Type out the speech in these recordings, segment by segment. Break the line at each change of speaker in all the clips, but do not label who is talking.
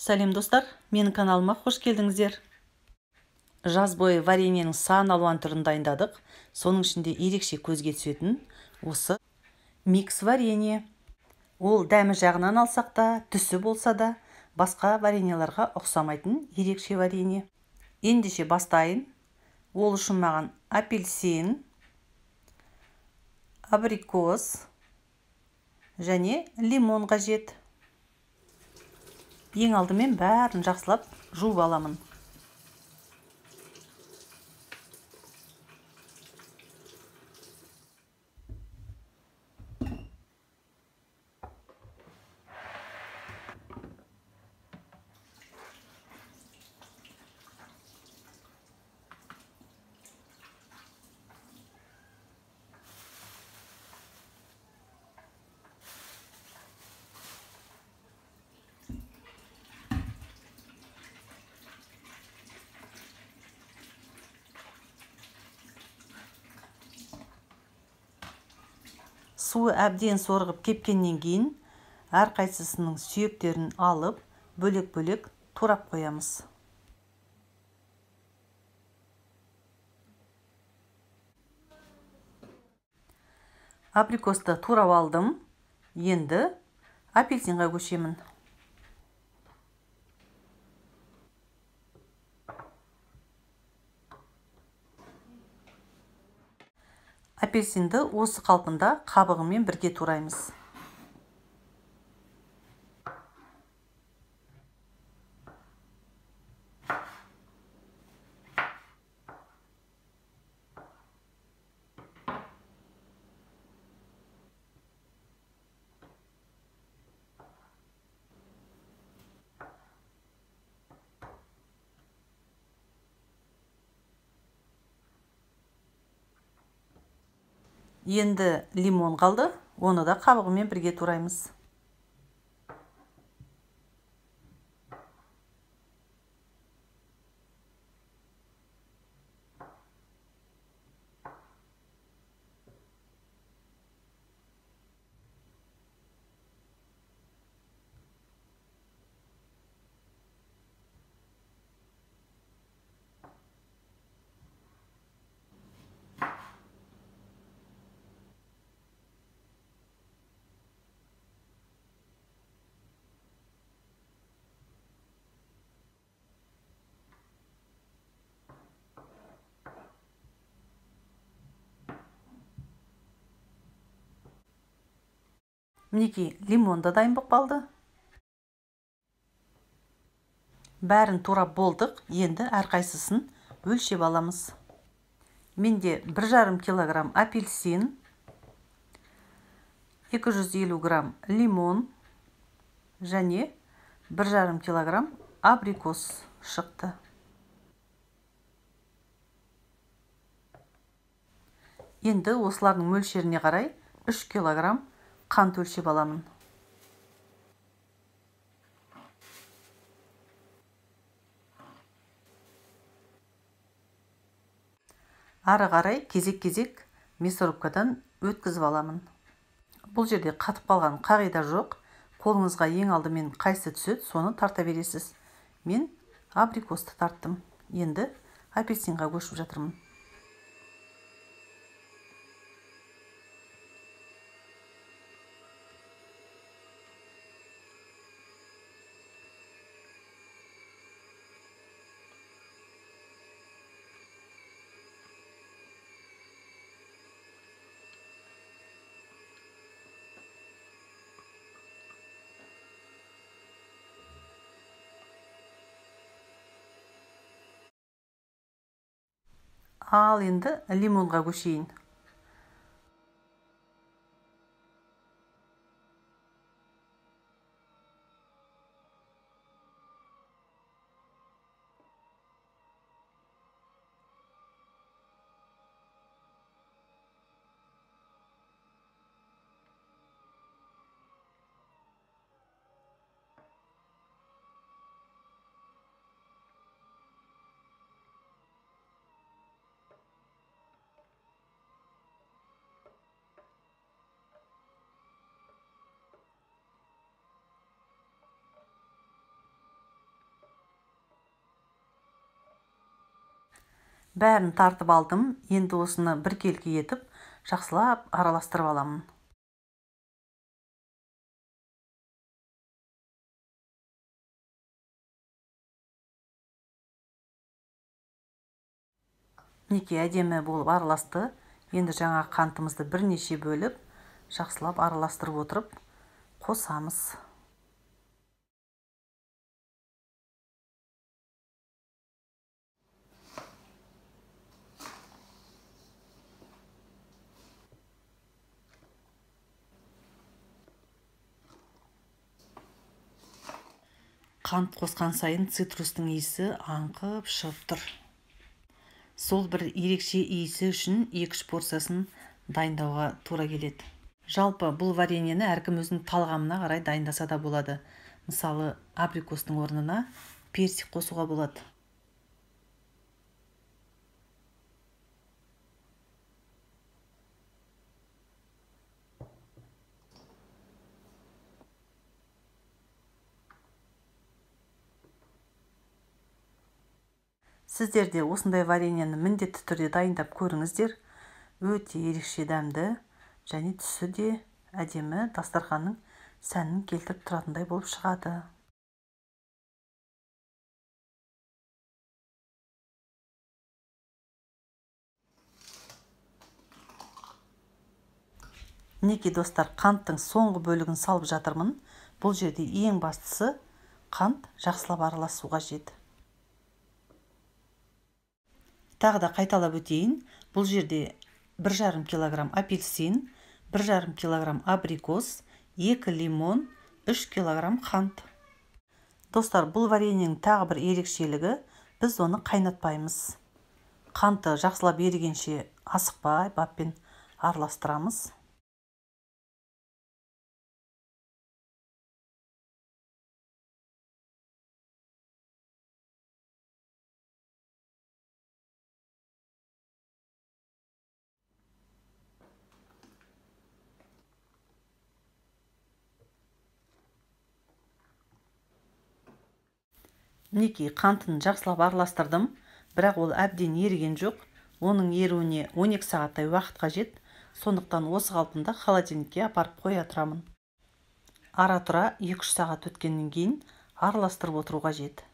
Сәлем достар, менің каналыма қош келдіңіздер. Жаз бойы вареньенің сан алуан түрін дайындадық. Соның ішінде ерекше көзге түсетін осы микс варенье. Ол дәмі жағынан алсақ та, түсі болса да, басқа вареньеларға ұқсамайтын ерекше варенье. Ендеше бастайын. Ол үшін маған апельсин, абрикос және лимон қажет. Ең алдымен бәрін жақсылап жуып аламын. Суы әбден сорғып кепкеннен кейін әрқайсысының сүйектерін алып, бөлек-бөлек турап қоямыз. Абрикосты турап алдым. Енді апельсинға көшемін. Апельсинді осы қалпында қабығымен бірге тураймыз. Енді лимон қалды, оны да қабығымен бірге тураймыз. Мінекей, лимон да дайын болып қалды. Бәрін турап болдық, енді әрқайсысын өлшеп аламыз. Менде 1,5 килограмм апельсин, 250 грамм лимон және 1,5 килограмм абрикос шықты. Енді осылардың мөлшеріне қарай 3 килограмм қант өлшеп аламын. Ары қарай кезек-кезек мясорубкадан өткізіп аламын. Бұл жерде қатып қалған қағида жоқ. Қолыңызға ең алдымен қайсы түседі, соны тарта бересіз. Мен абрикосты тарттым. Енді апельсинға көшіп жатырмын. Ал енді лимонға көшейін. Бәрін тартып алдым. Енді осыны біркелкі етіп, жақсылап араластырып аламын. Мінекей, әдемі болып араласты. Енді жаңа қантымызды бірнеше бөліп, жақсылап араластырып отырып қосамыз. Қант қосқан сайын цитрустың иісі аңқып шығып тұр. Сол бір ерекше иісі үшін 2-3 порциясын дайындауға тура келеді. Жалпы бұл вареньені әркім өзінің талғамына қарай дайындаса да болады. Мысалы, абрикостың орнына персик қосуға болады. Сіздер де осындай вареньені міндетті түрде дайындап көріңіздер. Өте ерекше дәмді және түсі де әдемі, дастарханның сәнін келтіріп тұратындай болып шығады. Мінекей, достар, қанттың соңғы бөлігін салып жатырмын. Бұл жерде ең бастысы қант жақсылап араласу қажет. Тағы да қайталап өтейін, бұл жерде 1,5 килограмм апельсин, 1,5 килограмм абрикос, 2 лимон, 3 килограмм қант. Достар, бұл вареньенің тағы бір ерекшелігі, біз оны қайнатпаймыз. Қанты жақсылап ерігенше асықпай баппен араластырамыз. Мінекей, қантын жақсылап араластырдым, бірақ ол әбден еріген жоқ. Оның еруіне 12 сағаттай уақыт қажет. Сондықтан осы қалпында холодильникке апарып қоя тұрамын. Ара-тұра 2-3 сағат өткеннен кейін араластырып отыру қажет.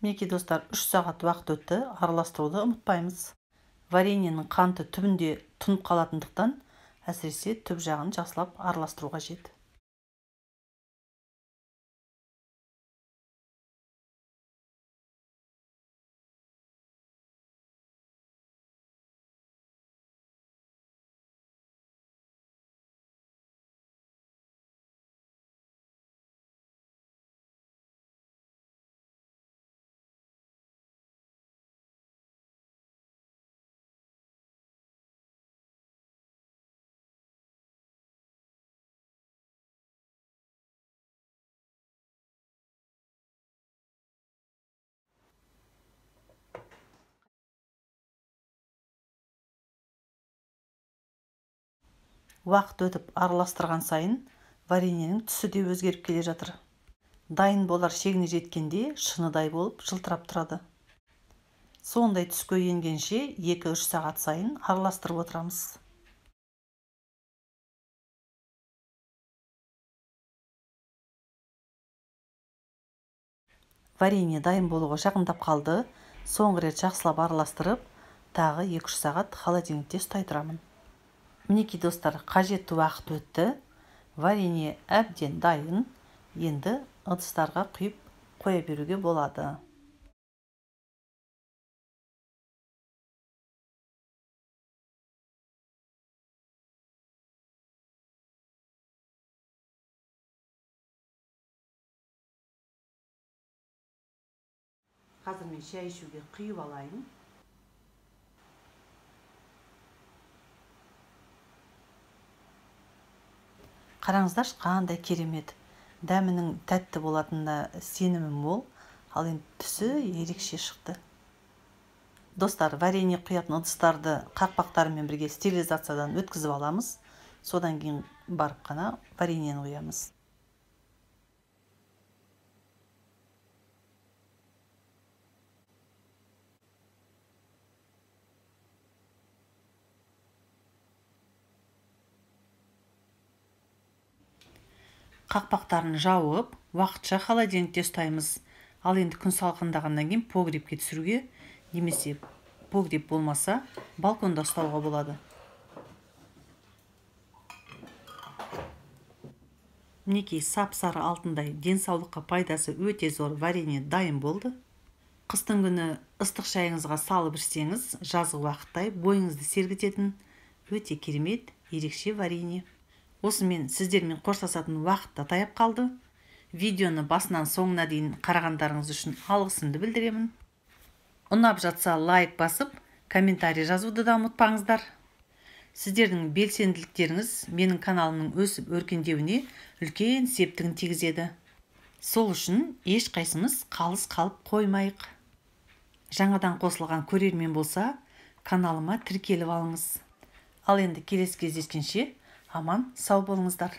Мінекей, достар, 3 сағат уақыт өтті, араластыруды ұмытпаймыз. Вареньенің қанты түбінде тұнып қалатындықтан, әсіресе түп жағын жақсылап араластыру қажет. Уақыт өтіп араластырған сайын вареньенің түсі де өзгеріп келе жатыр. Дайын болар шегіне жеткенде шыныдай болып жылтырап тұрады. Сондай түске енгенше 2-3 сағат сайын араластырып отырамыз. Варенье дайын болуға жақындап қалды. Соңғы рет жақсылап араластырып, тағы 2-3 сағат холодильникте ұстай тұрамын. Мінекей, достар, қажетті уақыт өтті. Варенье әбден дайын. Енді ыдыстарға құйып қоя беруге болады. Қазір мен шай ішуге құйып алайын. Қараңыздаршы, қандай керемет. Дәмінің тәтті болатынына сенімім мол, ал енді түсі ерекше шықты. Достар, варенье құятын ыдыстарды қақпақтарымен бірге стерилизациядан өткізіп аламыз. Содан кейін барып қана вареньені құямыз. Қақпақтарын жауып, уақытша холодильникте ұстаймыз. Ал енді күн салқындағаннан кейін погребке түсіруге, немесе погреб болмаса, балконда ұстауға болады. Мінекей, сап-сары алтындай денсаулыққа пайдасы өте зор варенье дайын болды. Қыстың күні ыстық шайыңызға салып ішсеңіз, жазғы уақыттай бойыңызды сергітетін өте керемет, ерекше варенье. Осымен сіздермен қоштасатын уақыт та таяп қалды. Видеоны басынан соңына дейін қарағандарыңыз үшін алғысымды білдіремін. Ұнап жатса лайк басып, комментарий жазуды да ұмытпаңыздар. Сіздердің белсенділіктеріңіз менің каналымның өсіп өркендеуіне үлкен септігін тигізеді. Сол үшін ешқайсымыз қалыс қалып қоймайық. Жаңадан қосылған көрермен болса, каналыма тіркеліп алыңыз. Ал енді келесі кездескенше аман сау болыңыздар.